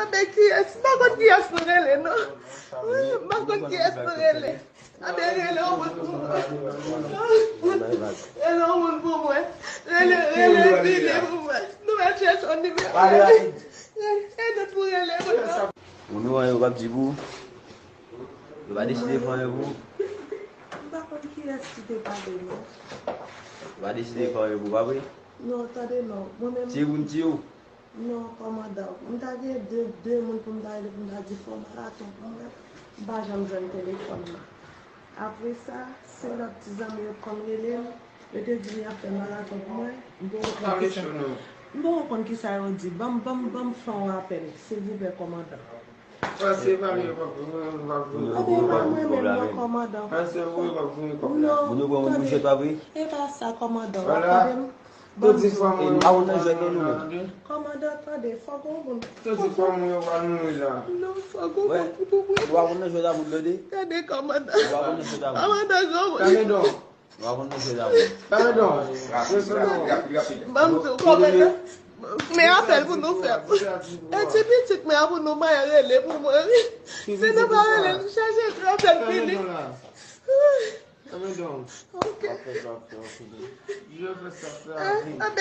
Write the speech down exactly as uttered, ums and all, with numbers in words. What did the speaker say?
Anben kiyès? M pa konn kiyès pou rele, non. M pa konn kiyès pou rele. Anben rele yon moun pou mwen. Rele yon moun pou mwen. Rele, rele, rele pou mwen. Nou mèt chèche yon nimewo. Rele, rele pou rele pou mwen. Moun yo, yo p ap di pou ou. Yo pa deside fè anyen pou ou. M pa konn kiyès ki te pale, non. Yo pa deside fè anyen pou ou, pa vre? Non, tande non. Mwen menm. Ti moun di ou. Non, kòmandan. M ta gen de, de moun pou m ta rele, pou m ta di fè yon maraton pou mwen. M pa janm jwenn telefòn nan. Apre sa, se lòt ti zanmi yo konn rele m. Yo te di m y ap fè maraton pou mwen. M poko konn kisa. M poko konn kisa yo di. Ban m, ban m, ban m fè yon apèl, silvouplè, kòmandan. Pase pale yo pa pou mwen, mwen pa pou mwen. Anben, e pa mwen menm, non, kòmandan. Pase yo pa pou mwen kòb la. Non, moun yo pran moun pou jwèt, pa vre? E pa sa, kòmandan. W ap tande m? Tout ti fanm yo pa pou mwen. Kòmandan, tande, fòk yon moun. Tout ti fanm yo pa mouri la. Non, fòk yon moun pou mwen. Ou pa konn nan jwèt a moun, tande? Tande, kòmandan. Ou pa konn nan jwèt a moun. Kòmandan, gran moun. Tande non. Ou pa konn nan jwèt a moun. Tande non. Rapid, rapid, rapid. Ban m di w, kòmandan. Men apèl pou nou fè. E ti pitit men an pou nou, mwen rele pou mwen, wi. Si nou pa rele, nou chache apèl fini. Tande non la. Tande non. Ok. Yo fè sa, fè a.